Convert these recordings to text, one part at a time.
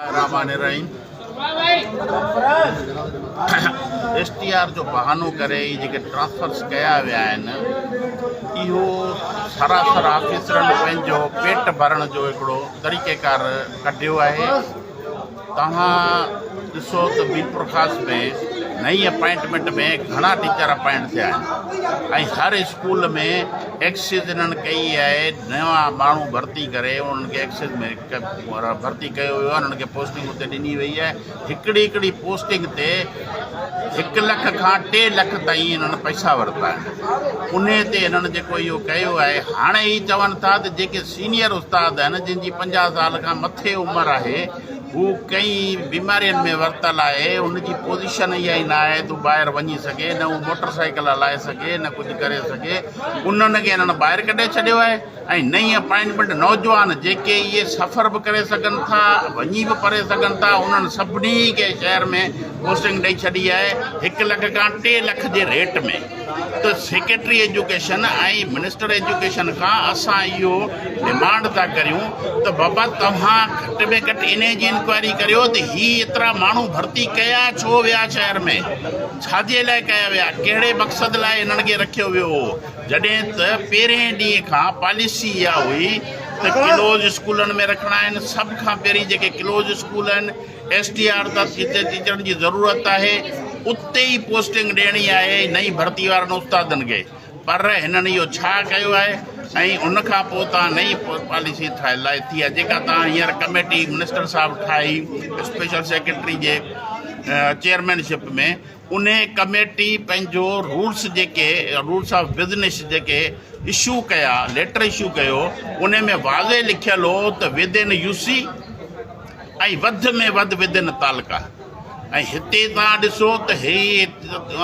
الرحمان الرحيم S T R جو بهانو ڪري هي جيڪي ٽرانسفرس ڪيا ويا آهن اهو سراسر آفيسرن پنهنجو پيٽ ڀرڻ جو هڪڙو طريقيڪار ڪڍيو آهي. توهان ڏسو ته ميرپورخاص ۾ نئين اپائنٽمينٽ ۾ گهڻا ٽيچر اپائنٽ ٿيا آهن ۽ هر اسڪول ۾ ايڪسز انهن ڪئي آهي نوان ماڻهو ڀرتي ڪري انهن کي ايڪسز ۾ ڀرتي ڪيو ويو آهي انهن کي پوسٽنگ اتي ڏني وئي آهي هڪڙي هڪڙي پوسٽنگ تي هڪ لک کان ٽي لک تائين انهن پئسا ورتا آهن انهي تي انهن جيڪو اهو ڪيو آهي هاڻي هي چون ٿا ته جيڪي سينيئر استاد آهن جن جي 50 سال کان مٿي عمر آهي هو ڪئين بيمارين ۾ ورتل آهي، هن جي پوزيشن اها ئي نه آهي ته هو ٻاهر وڃي سگهي، نه هو موٽر سائيڪل هلائي سگهي، نه ڪجهه ڪري سگهي، انهن کي هنن ٻاهر ڪڍي ڇڏيو آهي ۽ نئين اپائنٽمينٽ نوجوان جيڪي اهي سفر به ڪري سگهن ٿا، وڃي به پري سگهن ٿا، انهن سڀني کي شهر ۾ پوسٽنگ ڏئي ڇڏي آهي هڪ لک کان ٽي لک جي ريٽ ۾. ته سيڪريٽري ايجوڪيشن ۽ منسٽر ايجوڪيشن کان اسان اهو ڊمانڊ ٿا ڪريون ته بابا توهان گهٽ ۾ گهٽ انهي جي انڪوائري ڪريو ته هي ايترا ماڻهو ڀرتي ڪيا ڇو ويا شهر ۾ ڇاجي لاء ڪيا ويا ڪهڙي مقصد لاء هنن کي رکيو ويو هو جڏهن ته پهرين ڏينهن کان پاليسي اها هئي ته ڪلوز اسڪولن ۾ رکڻا آهن سڀ کان پهرين جيڪي ڪلوز اسڪول آهن ايس ٽي آر تحت جتي ٽيچرن جي ضرورت آهي اتي ئي پوسٽنگ ڏيڻي آهي نئين ڀرتي وارن استادن کي پر هنن اهو ڇا ڪيو آهي ۽ ان کان پوء توهان نئين پاليسي ٺاهي لاء ٿي آهي جيڪا توهان هينئر ڪميٽي منسٽر صاحب ٺاهي اسپيشل سيڪريٽري جي چيئرمين شپ ۾ انهي ڪميٽي پنهنجو رولس جيڪي رولس آف بزنس جيڪي اشو ڪيا ليٽر اشو ڪيو انهي ۾ واضح لکيل هو ته ود ان يو سي ۽ وڌ ۾ وڌ ود ان تعلقا ۽ هتي توهان ڏسو ته هي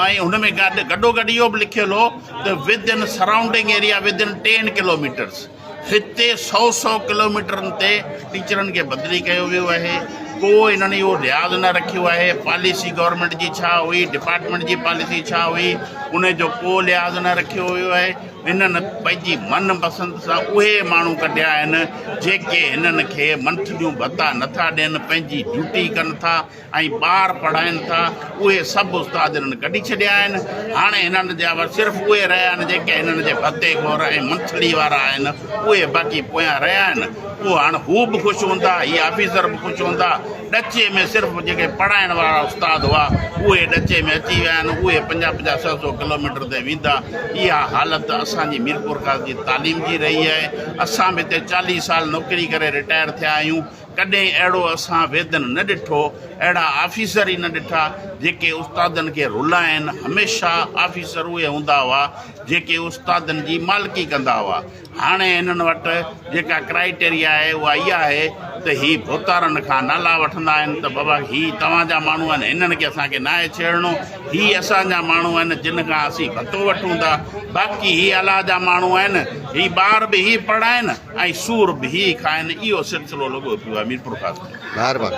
۽ هن ۾ گڏو گڏ اهو به لکيل هو ته within surrounding area within 10 kilometres هتي سئو سئو ڪلوميٽرن تي ٽيچرن کي بدلي ڪيو ويو آهي ڪو انهن اهو لحاظ نه رکيو آهي پاليسي گورنمينٽ جي ڇا هئي ڊپارٽمينٽ جي پاليسي ڇا هئي ان جو ڪو لحاظ نه رکيو ويو آهي انهن پنهنجي من پسند سان اهي ماڻهو ڪڍيا آهن جيڪي هنن کي منٿليون ڀتا نٿا ڏين پنهنجي ڊيوٽي ڪن ٿا ۽ ٻار پڙهائين ٿا اهي سڀ استاد هنن ڪڍي ڇڏيا آهن هاڻي هنن جا صرف اهي رهيا آهن جيڪي هنن جي ڀتي خور ۽ منٿلي وارا آهن اهي باقي پويان رهيا آهن پوء هاڻ هو به خوش هوندا هي آفيسر به خوش هوندا ڏچي ۾ صرف جيڪي پڙهائڻ وارا استاد هئا اهي ڏچي ۾ اچي ويا آهن اهي پنجاهه پنجاهه سئو سئو ڪلوميٽر تي ويندا اها حالت اسان جي ميرپورخاص جي تعليم جي رهي آهي اسان به هتي چاليهه سال نوڪري ڪري رٽائر ٿيا آهيون ڪڏهن اهڙو اسان ويدن نه ڏٺو، اهڙا آفيسر ئي نه ڏٺا، جيڪي استادن کي رلائين، هميشه آفيسر اهي هوندا هئا، جيڪي استادن جي مالڪي ڪندا هئا. هاڻي هنن وٽ جيڪا ڪرائيٽيريا آهي، اها اها آهي ته هي ڀوتارن کان نالا وٺندا آهن ته بابا هي توهان جا ماڻهو آهن، هنن کي اسان کي ناهي ڇيڙڻو، هي اسان جا ماڻهو آهن، جن کان اسين ڀتو وٺون ٿا، باقي هي الله جا ماڻهو آهن، هي ٻار به هي پڙهائين. ۽ سور به هي کائن اهو سلسلو لڳو پيو آهي ميرپورخاص ۾. مهرباني.